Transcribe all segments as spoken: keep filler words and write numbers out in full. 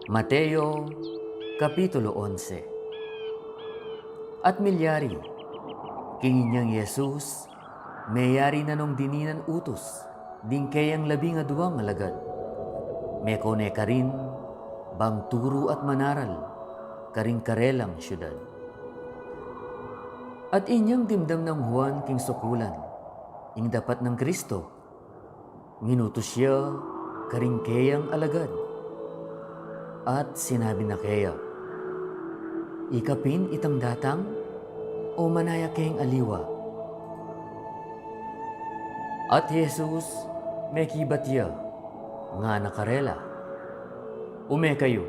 Mateo, Kapitulo onse. At milyari, king inyang Jesus, meyari na nung dininan utus ding keyang labing aduang alagad. Meko ne karin, bang turu at manaral karing karelang siudad. At inyang dimdam nang Juan king sukulan ing dapat nang Kristo, minutus ya karing keyang alagad at sinabi na keya, "Ika pin itang datang, o manaya keng aliwa?" At Jesus, mekibat ya, ngana karela, "Ume kayu,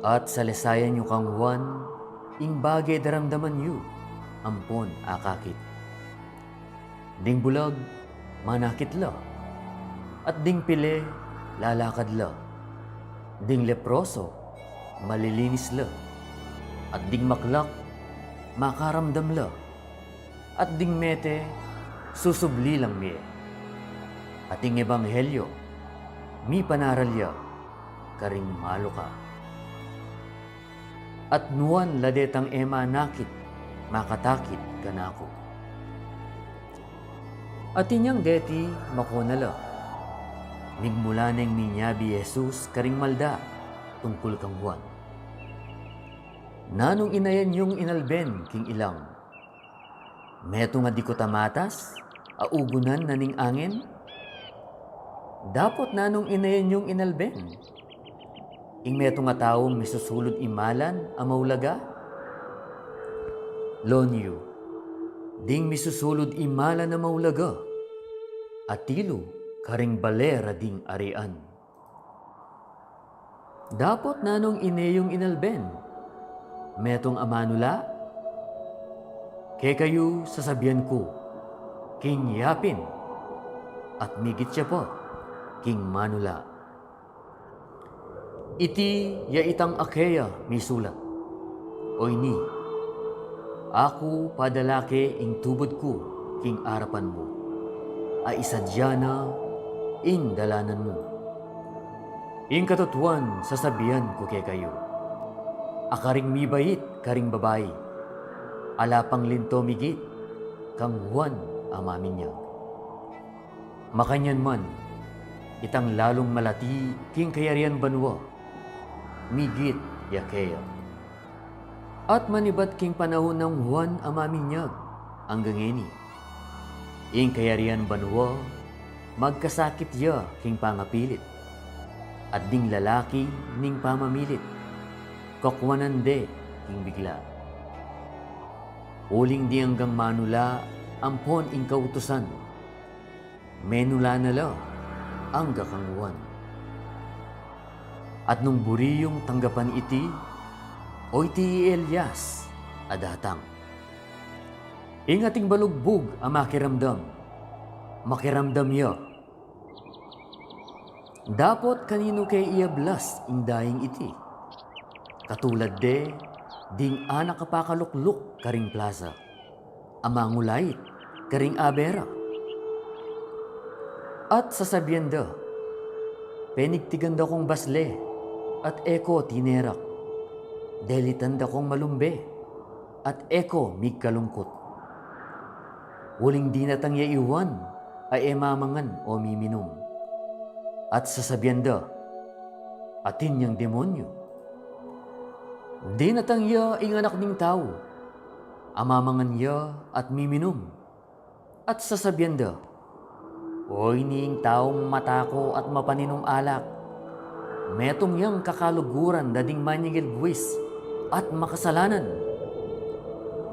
at salesayan yu kang Juan ing bage daramdaman yu ampon akakit. Ding bulag, manakit la, at ding pile, lalakad la, ding leproso, malilinis la, at ding maklak, makaramdam la, at ding mete, susubli lang mie. At ing ebanghelyo, mipanaral ya karing maluka. At nuan la detang e manakit, makatakit kanaku." At inyang deti, mako na la, migmula neng minyabi Jesus karing malda tungkul kang Juan, "Nanung inayan yung inalben king ilang? Metung a dikut a matas a ugunan na ning angin? Dapot nanung inayan yung inalben? Ing metung a taung misusulud imalan a maulaga? Lon yu, ding misusulud imalan a maulaga, atilu karing bale ra ding arian. Dapot nanung ine yung inalben? Metung a manula? Kekayu sasabian ku, king yapin, at migit ya pa, king manula. Iti ya itang a keya misulat: Oyni, aku padala ke ing tubud ku king arapan mu, a isadia na ing dalanan mu. Ing katutuan sasabian ku kekayu, a karing mibait karing babai, ala pang linto migit kang Juan a Maminyag. Makanyan man, itang lalung malati king kayarian banua, migit ya keya. At manibat king panaun nang Juan a Maminyag angga ngeni, ing kayarian banua magkasakit ya king pangapilit, at ding lalaki ning pamamilit, kakuanan de king bigla. Uling ding anggang manula ampon ing kautusan, menula na la angga kang Juan. At nung buri yung tanggapan iti, o iti i Elias a datang. Ing ating balugbug a makiramdam, makiramdam ya. Dapot kaninu ke iablas ing daing iti? Katulad de ding anak a pakalukluk karing plaza, a mangulait karing abe ra. At sasabian da, penigtigan da kong basle, at e ko tinerak. Delitan da kong malumbe, at e ko migkalungkut. Uling dinatang ya i Juan a e mamangan o miminum. At sasabian da, atin yang demonyu. Dinatang ya ing Anak ning Tau, a mamangan ya at miminum. At sasabian da, oyni ing taung matako at mapaninung alak, metung yang kakaluguran da ding manyingil buis at makasalanan.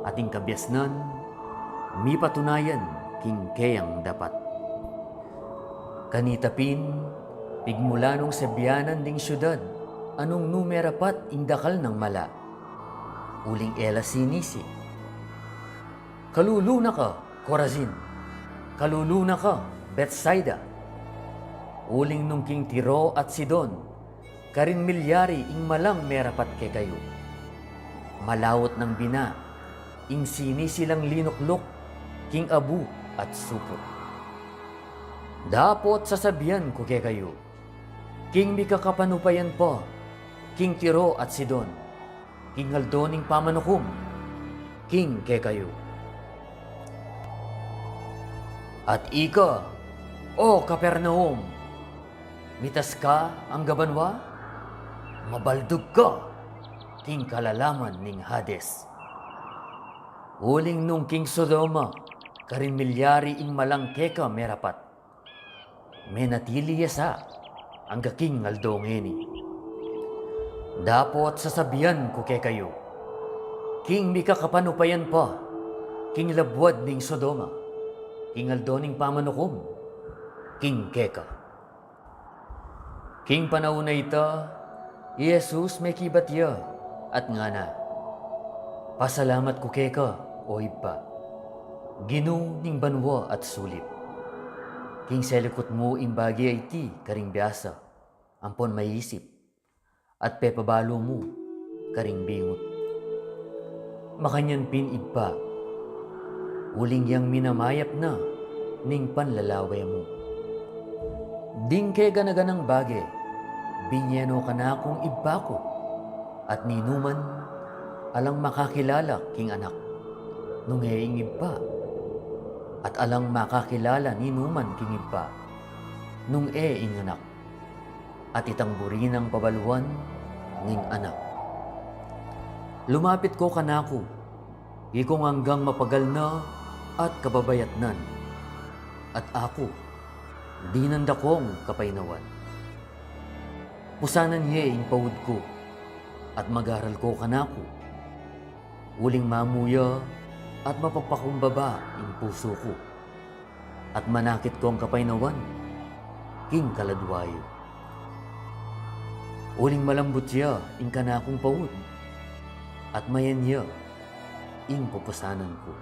At ing kabiasnan, mipatunayan king keyang dapat. Kanita pin, pigmula nung sabianan ding siudad a nung nu merapat ing dakal nang mala, uling e la sinisi. Kalulu na ka, Corazin! Kalulu na ka, Betsaida! Uling nung king Tiro at Sidon, karin milyari ing malang merapat kekayu, malaut nang bina ing sinisi lang linukluk king abu at suput. Dapot sasabian ku kekayu, king mikakapanupayan pa king Tiro at Sidon king aldo ning pamanukum king kekayu. At ika, O Capernaum, mitas ka angga banua? Mabaldug ka king kalalaman ning Hades. Uling nung king Sodoma karin milyari ing malang keka merapat, menatili ya sa angga king aldo ngeni. Dapot sasabian ku kekayu, king mikakapanupayan pa king labuad ning Sodoma king aldo ning pamanukum king keka. King panaun a ita, i Jesus mekibat ya at ngana, Pasalamat ku keka, O Ibpa, Ginu ning banua at sulip, king selikut mu ing bage a iti karing biasa ampon maisip, at pepabalu mu karing bingut. Makanyan pin, Ibpa, uling yang minamayap na ning panlalawe mu. Ding kegana-ganang bage, binye no kanakung Ibpa ku, at ninuman alang makakilala king Anak, nung e ing Ibpa, at alang makakilala ninuman king Ibpa, nung e ing Anak, at itang buri nang pabaluan ning Anak. Lumapit ko kanaku, ikong anggang mapagal na at kababayatnan, at aku, dinan da kong kapaynawan. Pusanan ye ing paud ku, at mag-aral ko kanaku, uling mamu ya at mapapakumbaba ing pusu ku, at manakit kong kapaynawan king kaladua yu. Uling malambut ya ing kanakung paud, at mayan ya ing pupusanan ku.